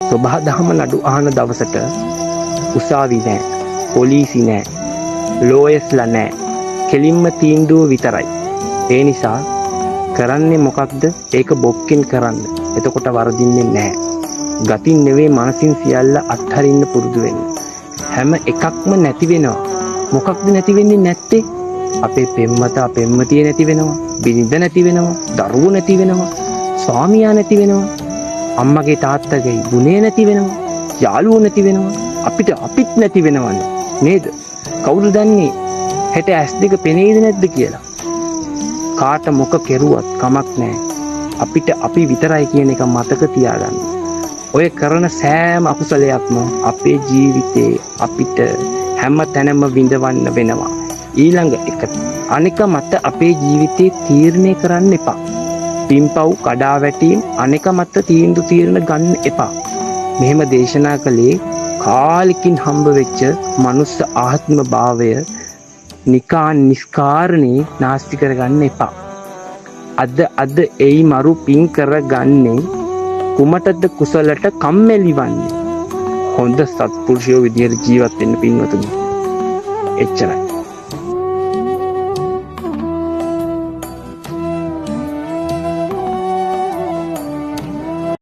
සොබා දහම නඩු අහන දවසට උසාවි නෑ, පොලිසි නෑ, ලෝයස්ලා නෑ. කෙලින්ම තීන්දුව විතරයි. ඒ නිසා කරන්නේ මොකක්ද? ඒක බොක්කෙන් කරන්න. එතකොට වරදින්නේ නෑ. ගතින් නෙවෙයි මනසින් සියල්ල අත්හරින්න පුරුදු වෙන්න. හැම එකක්ම නැති වෙනවා. මොකක්ද නැති වෙන්නේ නැත්තේ? අපේ පෙම්වතා පෙම්වතිය නැති වෙනවා. බිරිඳ නැති වෙනවා. දරුවෝ නැති වෙනවා. ස්වාමියා නැති වෙනවා. අම්මගේ තාත්තගේ ගුණය නැති වෙනවා. යාළුවෝ නැති වෙනවා. අපිට අපිත් නැති වෙනවනේ නේද? කවුද දන්නේ හෙට ඇස් දෙක පෙනේද නැද්ද කියලා? කාට මොක කෙරුවත් කමක් නැහැ. අපිට අපි විතරයි කියන එක මතක තියාගන්න. ඔය කරන සෑම අකුසලයක්ම අපේ ජීවිතේ අපිට හැම තැනම විඳවන්න වෙනවා. ඊළඟ එක, අනික මත අපේ ජීවිතේ තීරණය කරන්න එපා. පින්පව් කඩා වැටීම් අනික මත තීන්දුව තීරණ ගන්න එපා. මෙහෙම දේශනා කළේ කාලෙකින් හම්බ වෙච්ච මනුස්ස ආත්ම භාවය නිකාන් නිස්කාරණේ නාස්ති කරගන්න එපා. අද අද එයි මරු පින් කරගන්නේ කුමටද කුසලට කම්මැලි වන්නේ. හොඳ සත්පුරුෂයෝ විදියට ජීවත් වෙන්න පින්වතුනි. එච්චරයි.